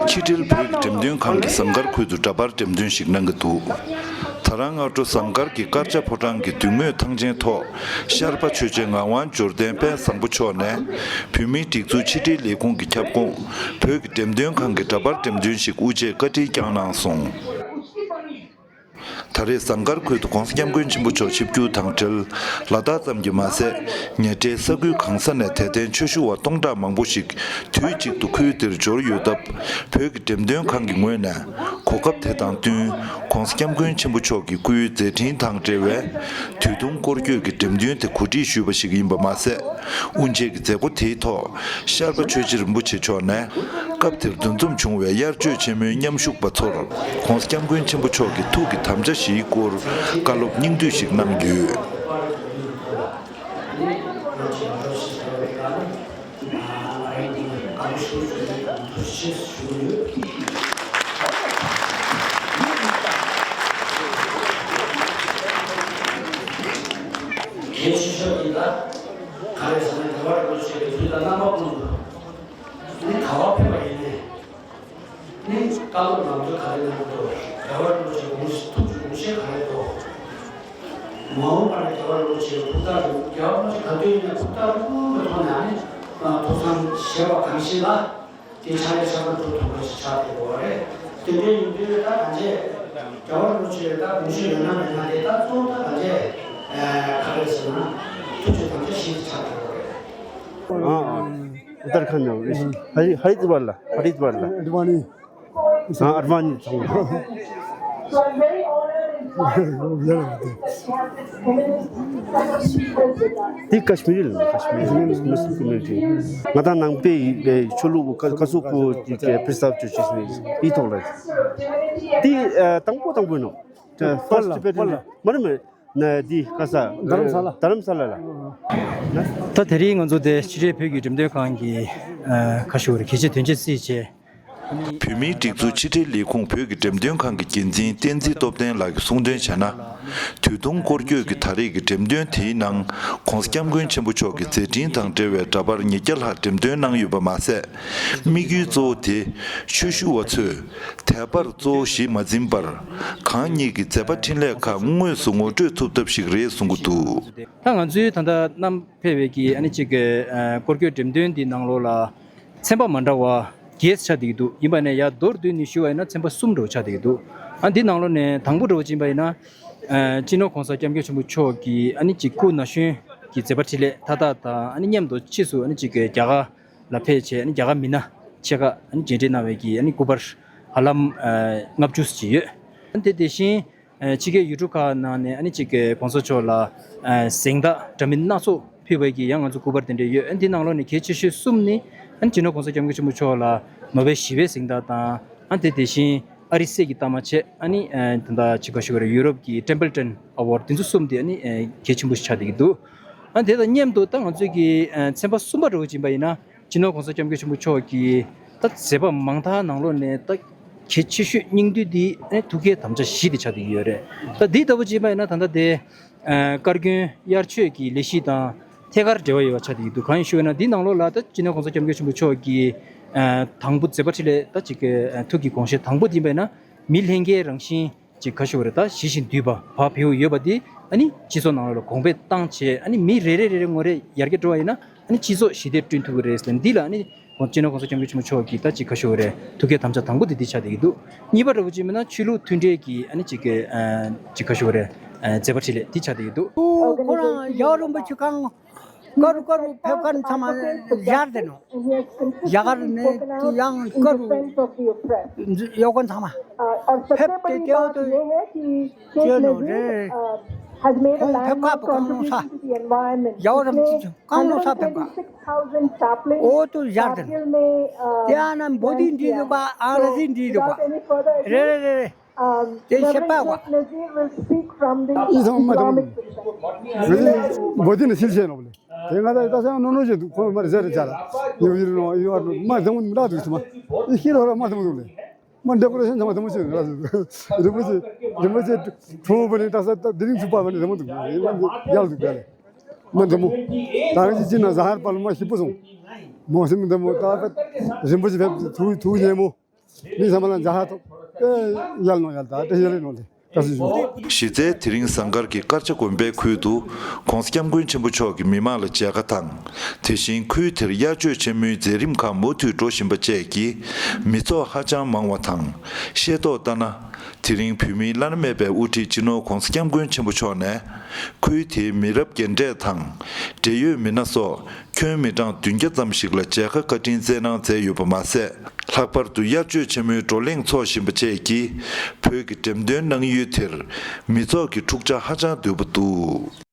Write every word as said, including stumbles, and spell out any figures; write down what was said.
ཕྱི་དྲིལ་བོད་ཀྱི་འགྲེམས་སྟོན་ཁང་གིས་ཟངས་དཀར་ཁུལ་དུ་འདྲ་པར་འགྲེམས་སྟོན་ཞིག་གནང་གི་འདུག་ད་རང་སྔ་དྲོ་ཟངས་དཀར་གྱི་དཀར་ཆ་ཕོ་བྲང་གི་མདུན་ངོས་ཐང་ཆེན་ཐོག་ཤར་པ་ཆོས་རྗེ་ངག་དབང་འབྱོར་ལྡན་དཔལ་བཟང་པོ་མཆོག་ནས་བོད་མིའི་སྒྲིག་འཛུགས་ཕྱི་དྲིལ་ལས་ཁུངས་ཀྱི་ཁྱབ་ཁོངས་བོད་ཀྱི་འགྲེམས་སྟོན་ཁང་གི་འདྲ་པར་འགྲེམས་སྟོན་ཞིག་དབུ་འབྱེད་བཀའ་འདྲི་བསྐྱངས་གནང་སོང་། ད་རེས་ཟངས་དཀར་ཁུལ་དུ་༸གོང་ས་༸སྐྱབས་མགོན་ཆེན་པོ་མཆོག་ཆིབས་བསྒྱུར་དང་འབྲེལ། ལ་དྭགས་ཙམ་གྱིས་མ་ཟད། ཉེ་འབྲེལ་ས་ཁུལ་གང་ས་ནས་དད་ལྡན་ཆོས་ཞུ་བ་སྟོང་ཕྲག་མང་པོ་ཞིག་དུས་གཅིག་ཏུ་ཁུལ་དེར་འབྱོར་ཡོད་སྟབས། བོད་ཀྱི་འགྲེམས་སྟོན་ཁང་གི་ངོས་ནས་གོ་སྐབས་དེ་དང་བསྟུན། ༸གོང་ས་༸སྐྱབས་མགོན་ཆེན་པོ་མཆོག་གི་སྐུའི་མཛད་འཕྲིན་དང་འབྲེལ་བའི་དུས་ཐུང་སྐོར་སྐྱོད་ཀྱི་འགྲེམས་སྟོན་དེ་གོ་སྒྲིག་ཞུས་པ་ཞིག་ཡིན་པ་མ་ཟད། དབུ་འབྱེད་ཀྱི་མཛད་སྒོ་དེའི་ཐོག་ཤར་པ་ཆོས་རྗེ་རིན་པོ་ཆེ་མཆོག་ནས། སྐབས་དེར་འདུ་འཛོམས་བྱུང་བའི་དབྱར་ཆོས་ཆེན་མོའི་མཉམ་ཞུགས་པ་ཚོར་༸གོང་ས་༸སྐྱབས་མགོན་ཆེན་པོ་མཆོག་གི་ཐུགས་ཀྱི་དམ་བཅའ་བཞིའི་སྐོར་བཀའ་སློབ་སྙིང་བསྡུས་ཤིག་གནང་ཡོད། གལ་ཆེ་ཤོས་འདི་ལ་ག་རེ་ཟེར་ན། རྒྱལ་བ་རིན་པོ་ཆེ་གི་ཚུལ་དང་རྣམ་པ་ཀུན་ཏུ་ནི་ག་བ་ཕེབས་པ་ཡིན་ནའི། ནི་བཀའ་སློབ་ནང་དོན་ག་རེ་གནང་གི་འདུག་རྒྱལ་བ་རིན་པོ་ཆེའི་དགོངས་གཞི་ཐུགས་ཀྱི་དགོངས་བཞེད་ག་རེ་འདུག་མ་འོངས་པ་ན་རྒྱལ་བ་རིན་པོ་ཆེའི་ཐུགས་ཐག་རིང་། རྒྱལ་བ་རིན་པོ་ཆེ་ག་དུས་ཡིན་ན་ཐུགས་ཐག་རིང་པོའི་ཐོག་ནས་ཨ་ནི་ཐུགས་བསམ་བཞེས་པ་གང་ཞིག་ལ་དེ་ཕྱག་ལས་ཕྱག་ལས་འགྲོ་ཐུབ་པ་ཞིག་ཆགས་བསྡད་ཡོད་རེད། དེ་འདྲའི་ཡིན་དུས་ད་གང་བྱས་རྒྱལ་བ་རིན་པོ་ཆེ་ད་དགོངས་གཞི་ཡོད་ན་མེད་ན་དེ་ད་གཙོ་བོ་ད་གང་བྱས་ག་རེ་ཟེར་ན་ཐུགས་རྗེ་དམ་བཅའ་བཞི་དེ་ཆགས་བསྡད་ཡོད་རེད། ཨ་ཨ། ཨུ་ཏར་ཁན་ནོ། ཧ་རི་ཧ་རི་དུ་བར་ལ། ཧ་རི་དུ་བར་ལ། ཨ་ཨར་མ་ནི་ཚང་། དེ་ཀ་ཤི་མིར་ལ། ཀ་ཤི་མིར་མུ་སི་ལིམ་ཀོ་མིའུ་ནི་ཊི། ང་དང་ནང་པའི་ཆོས་ལུགས་ཀ་ཀ་སུ་ཀུ་ཀི་པི་སབ་ཅོ་ཅི་སི་ནི་ཨི་ཐོག་ལ། དེ་དང་པོ་དང་པོ་ནོ། ཕར་སི་ཊི་པེ་ཊི་མ་རེད་མ་རེད། ན་འདི་ག་ས། རྡ་རམ་ས་ལ། རྡ་རམ་ས་ལ་ལ། ད་དེ་རིང་ང་ཚོ་དེ་ཕྱི་དྲིལ་བོད་ཀྱི་འགྲེམས་སྟོན་ཁང་གི་ཁ་ཤོར་གལ་ཆེ་དོན་ཆེ་སྲིད་ཆེ། བོད་མིའི་སྒྲིག་འཛུགས་ཕྱི་དྲིལ་ལས་ཁུངས་བོད་ཀྱི་འགྲེམས་སྟོན་ཁང་གི་འགན་འཛིན་བསྟན་འཛིན་སྟོབས་ལྡན་ལགས་ཀྱིས་གསུངས་དོན་བྱས་ན། དུས་ཐུང་སྐོར་སྐྱོད་ཀྱི་ད་རེས་ཀྱི་འགྲེམས་སྟོན་དེའི་ནང་༸གོང་ས་༸སྐྱབས་མགོན་ཆེན་པོ་མཆོག་གི་མཛད་འཕྲིན་དང་འབྲེལ་བའི་འདྲ་པར་ཉིས་བརྒྱ་ལྷག་འགྲེམས་སྟོན་གནང་ཡོད་པ་མ་ཟད། དམིགས་ཡུལ་གཙོ་བོ་དེ་ཆོས་ཞུ་བ་ཚོས། དད་པར་གཙོ་བོ་གཞི་མ་འཛིན་པར། གང་ཉིད་ཀྱི་མཛད་པ་འཕྲིན་ལས་ཁག་དངོས་སུ་ངོ་སྤྲོད་ཐུབ་ཐབས་ཤིག་རེད་གསུང་གི་འདུག་ད་ང་ཚོའི་ད་ལྟ་བསྣམས་ཕེབས་པའི་གི་ཨ་ནི་གཅིག་གི་ཨ་སྐོར་སྐྱོད་འགྲེམས་སྟོན་འདི་ནང་ལོགས་ལ་ཚན་པ་མ་འདྲ་བ་བརྒྱད་ཆགས་བསྡད་ཀྱི་འདུག་ཡིན་པ་ནས་ཡར་མདོར་བསྡུས་ནས་ཞུ་བ་ཡིན་ན་ཚན་པ་གསུམ་འདྲ་བོ་ཆགས་བསྡད་ཀྱི་འདུག་ཨ་འདི་ནང་ལོགས་ནས་དང་པོ་འདྲ་བོ་ཅིག་ཡིན་པ་ཡིན་ན། ཨ་སྤྱི་ནོར་༸གོང་ས་༸སྐྱབས་མགོན་ཆེན་པོ་མཆོག་གི་ཨ་ནི་གཅིག་སྐུ་ན་གཞོན་གྱི་མཛད་པ་འཕྲིན་ལས་མཐའ་དག་དང་ཨ་ནི་མཉམ་དུ་ཕྱིས་སུ་ཨ་ནི་གཅིག་གི་རྒྱ་གར་ལ་ཕེབས་བྱས་ཨ་ནི་རྒྱ་གར་མི་སྣ་ཆེ་ཁག་ཨ་ནི་མཇལ་འཕྲད་གནང་བའི་གི་ཨ་ནི་སྐུ་པར་ཧ་ལམ་ཨ་ལྔ་བཅུ་ཙམ་ཅིག་ཡོད། ཨ་ནི་དེ་དེ་བཞིན་ཨ་ཕྱི་རྒྱལ་ཡུལ་གྲུ་ཁག་ནང་ནས་ཨ་ནི་གཅིག་གི་༸གོང་ས་མཆོག་ལ་ཨ་གཟེངས་རྟགས་འདྲ་མིན་སྣ་ཚོགས་ཕུལ་བའི་གི་ཡང་ང་ཚོ་སྐུ་པར་དེ་འདྲ་ཡོད། ཨ་ནི་དེ་ནང་ལོགས་ནས་གལ་ཆེ་ཤོས་གསུམ་ནི་ཨ་ནི་སྤྱི་ནོར་༸གོང་ས་༸སྐྱབས་མགོན་ཆེན་པོ་མཆོག་ལ་ནོ་བེལ་ཞི་བའི་གཟེངས་རྟགས་དང་། ཨ་ནི་དེ་དེ་བཞིན་ཨ་རི་སྲས་ཀྱི་རྟགས་མ་བྱས་ཨ་ནི་ཨ་ད་ལྟ་ཅིག་ག་ཞུ་བ་རེད། ཡུ་རོབ་ཀྱི་ཊེམ་པལ་ཊོན་ཨ་ཝརཌ་དེ་ཚོ་གསུམ་དེ་ཨ་ནི་ཨ་གལ་ཆེན་པོ་ཞིག་ཆགས་བསྡད་ཀྱི་འདུག་ཨ་ནི་དེ་དང་མཉམ་དུ་ད་ང་ཚོའི་གི་ཨ་ཚན་པ་གསུམ་པ་འདྲ་བོ་ཅིག་ཡིན་པ་ཡིན་ན། སྤྱི་ནོར་༸གོང་ས་༸སྐྱབས་མགོན་ཆེན་པོ་མཆོག་གི་ད་མཛད་པ་མང་དག་ནང་ལོགས་ནས་ད་གལ་ཆེ་ཤོས་སྙིང་བསྡུས་འདི་ཨ་ནི་ཐུགས་ཀའི་དམ་བཅའ་བཞི་དེ་ཆགས་བསྡད་ཀྱི་ཡོད་རེད། ད་འདི་ལྟ་བུ་ཅིག་ཡིན་པ་ཡིན་ན་ད་ལྟ་དེ་ཨ་བཀའ་བཀྱོན་གཡར་ཆོད་ཀྱི་ལས་གཞི་དང་ཐད་ཀར་འབྲེལ་བ་ཡོད་པ་ཆགས་བསྡད་ཀྱི་འདུག་གང་ཡིན་ཞུ་བ་ན་འདི་ནང་ལོགས་ལ་ད་སྤྱི་ནོར་༸གོང་ས་༸སྐྱབས་མགོན་ཆེན་པོ་མཆོག་གི་ཨ་དང་པོ་མཛད་པ་འཕྲིན་ལས་ད་ཅིག་གི་ཨ་ཐུགས་ཀྱི་དགོངས་བཞེད་དང་པོ་འདི་ཡིན་པ་ཡིན་ན། མི་ལྷན་སྐྱེས་རང་བཞིན་གྱི་ག་ཞུ་བ་རེད། ད་ཞི་ཞིང་དུལ་བ་བག་ཕེའུ་ཡོད་པ་འདི་ཨ་ནི་སྤྱི་ཚོགས་ནང་ལོགས་ལ་གོང་འཕེལ་བཏང་བྱས་ཨ་ནི་མི་རེ་རེ་རེ་རེ་ངོ་རེ་ཡར་རྒྱས་འགྲོ་བ་ཡིན་ན་ཨ་ནི་སྤྱི་ཚོགས་ཞི་བདེ་བསྐྲུན་ཐུབ་ཀྱི་རེད་ཟེར། འདི་ལ་ཨ་ནི་སྤྱི་ནོར་༸གོང་ས་༸སྐྱབས་མགོན་ཆེན་པོ་མཆོག་གིས་ད་ཅིག་ག་ཞུ་བ་རེད། ཐུགས་ཀའི་དམ་བཅའ་དང་པོ་འདི་འདི་ཆགས་བསྡད་ཀྱི་འདུག་གཉིས་པ་འདྲ་བོ་ཅིག་མིན་ན་ཆོས་ལུགས་མཐུན་འབྲེལ་གྱི་ཨ་ནི་ཅིག་གི་ཨ་ཅིག་ག་ཞུ་བ་རེད། ཨ་མཛད་པ་འཕྲིན་ལས་འདི་ཆགས་བསྡད་ཀྱི་འདུག་ཁོ་རང་རྒྱལ་བ་རིན་པོ་ཆེ་གང་། ཀ་རུ་ཀ་རུ་ཕེབས་མཁན་ཚང་མ་ཡར་དེ་ནོ། རྒྱ་གར་ནས་དེ་ཡང་ཀ་རུ་ཡོད་མཁན་ཚང་མ་ཕེབས་ཏེ་དེ་འོ་དུ་བྱོས་ནོ་རེད། ཁོང་ཕེབས་ཁ་པོ་གང་ལོང་ས། རྒྱལ་བ་རིན་པོ་ཆེ་གང་ལོང་ས་ཕེབས་ཁ། འོ་དུ་ཡར་དེ་ནོ། དེ་ཡང་ན་བོ་དྷི་འདྲི་འདུག་པ། ཨང་ར་ཛི་འདྲི་འདུག་པ། རེད་རེད་རེད་རེད། དེ་བཤད་པ་བ། ཨི་ཚང་མ་དེ་མོ་འདུག་བོད་དེ་ནི་སིལ་བྱས་ནོ་བ་ལེ། དེ་ང་ད་ད་སང་ནོ་ནོ་བྱས་འདུག་ཁོ་མ་རེ་ཟེར་རེ་བྱ་ལ། ཡོ་ཡིར་ནོ་ཡོ་ཨར་ནོ་མ་དེ་མོ་འདྲ་འདུག་ཚང་མ། ཨི་ཤི་རོ་ར་མ་དེ་མོ་འདུག་ལེ། མ་འདྲ་པོ་རེ་སེམས་ཚང་མ་དེ་མོ་བྱས་ར་འདུག་རིན་པོ་ཆེ་རིན་པོ་ཆེ་ཁྲོ་བོ་ནི་ད་ས་ད་དེ་རིང་ཚུགས་པ་བ་ནི་དེ་མོ་འདུག་ཡིན་ན་ཡག་འདུག་ག་ལེ། མ་དེ་མོ། ད་རང་ཅི་ཅི་ན་ཟ་ཧར་པ་ལ་མ་ཞིབ་པོ་སོང་། མོ་སེམས་འདི་མོ་ད་རིན་པོ་ཆེ་ཕེབས་ཐུགས་ཐུགས་ཉེ་མོ། མི་ཚང་མ་ལ་མཇལ་ཧ་ཐོབ། ཨེ་ཡལ་ནོ་ཡལ་ད་ཏེ་ཡལ་ནོ་ལེ། བཀྲ་ཤིས་ཤོག། གཞི་རྩའི་དེ་རིང་ཟངས་དཀར་གྱི་དཀར་ཆ་དགོན་པའི་ཁུལ་དུ་༸གོང་ས་༸སྐྱབས་མགོན་ཆེན་པོ་མཆོག་གིས་མི་མང་ལ་མཇལ་ཁ་དང་། དེ་བཞིན་ཁུལ་དེར་དབྱར་ཆོས་ཆེན་མོའི་མཛད་རིམ་ཁག་མུ་མཐུད་འགྲོ་བཞིན་པ་བཅས་ཀྱིས་མི་ཚོགས་ཧ་ཅང་མང་བ་དང་། ཤེས་རྟོགས་ལྟར་ན། དེ་རིང་བོད་མིའི་བླ་ན་མེད་པའི་དབུ་ཁྲིད་སྤྱི་ནོར་༸གོང་ས་༸སྐྱབས་མགོན་ཆེན་པོ་མཆོག་ནས། ཁུལ་དེའི་མི་རབས་རྒན་གྲས་དང་། འབྲེལ་ཡོད་མི་སྣ་སོགས་ཁྱོན་མི་གྲངས་བདུན་བརྒྱ་ཙམ་ཞིག་ལ་མཇལ་ཁ་བཀའ་དྲིན་སྩལ་གནང་མཛད་ཡོད་པ་མ་ཟད། ལྷག་པར་དུ་དབྱར་ཆོས་ཆེན་མོའི་བགྲོ་གླེང་འཚོགས་བཞིན་པ་བཅས་ཀྱིས་བོད་ཀྱི་འགྲེམས་སྟོན་གནང་ཡུལ་དེར་མི་ཚོགས་ཀྱི་འཁྲུག་ཆ་ཧ་ཅང་དོད་པོ་འདུག།